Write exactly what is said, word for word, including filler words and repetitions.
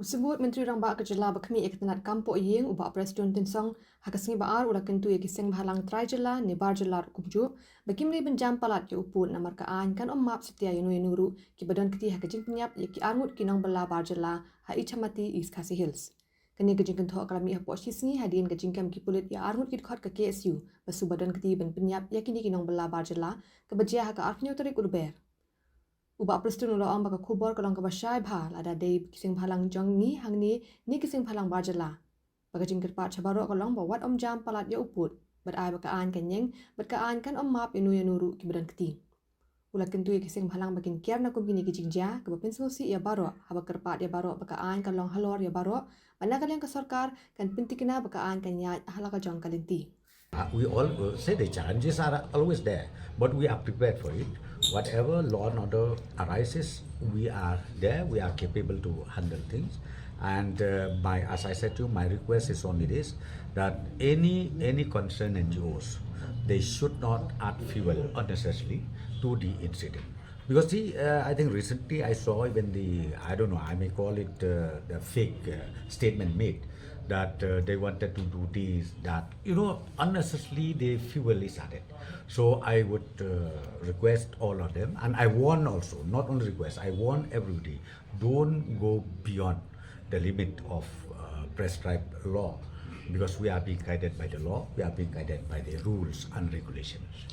U Symbud Myntri Rangbah ka jylla ba khmih ïa ka tnat kam poh ïing, u Bah Prestone Tynsong, ha ka sngi Ba-ar u la kyntu ïa ki seng bhalang trai jylla ne bar jylla ruh kumjuh ba kim dei ban jam palat ïa u pud namar ka aiñ kan ym map satia ïano ïano ruh kiba don kti ha ka jingpynïap ïa ki arngut ki nongbylla bar jylla ha Ichamati, East Khasi Hills. Kane ka jingkynthoh ka la mih hapoh shi sngi hadien ka jingkem ki pulit ïa arngut ki dkhot ka K S U ba suba don kti ban pynïap ïa kine ki nongbylla bar jylla, kaba jia ha ka arphew tarik u Lber. U Bah Prestone u la ong ba ka khubor ka long kaba shai bha lada dei ki seng bhalang jong ngi hangne ne ki seng bhalang bar jylla. Ba ka jingkyrpad sha baroh ka long ba wat ym jam palat ïa u pud, bad ai ba ka aiñ ka ñieng, bad ka aiñ kan ym map ïano ïano ruh kiba don kti. U la kyntu ïa ki seng bhalang ba kin kiar na kum kine ki jingjia, kaba pynsngewsih ïa baroh, haba kyrpad ïa baroh ba ka aiñ ka long halor ïa baroh, bad na ka liang ka sorkar kan pyntikna ba ka aiñ kan ïaid ha la ka jong ka lynti. Uh, we all uh, say the challenges are always there, but we are prepared for it. Whatever law and order arises, we are there, we are capable to handle things. And uh, my, as I said to you, my request is only this, that any any concerned N G Os, they should not add fuel unnecessarily to the incident. Because see, uh, I think recently I saw even the, I don't know, I may call it uh, the fake uh, statement made that uh, they wanted to do this, that, you know, unnecessarily the fuel is added. So I would uh, request all of them, and I warn also, not only request, I warn everybody, don't go beyond the limit of uh, prescribed law, because we are being guided by the law, we are being guided by the rules and regulations.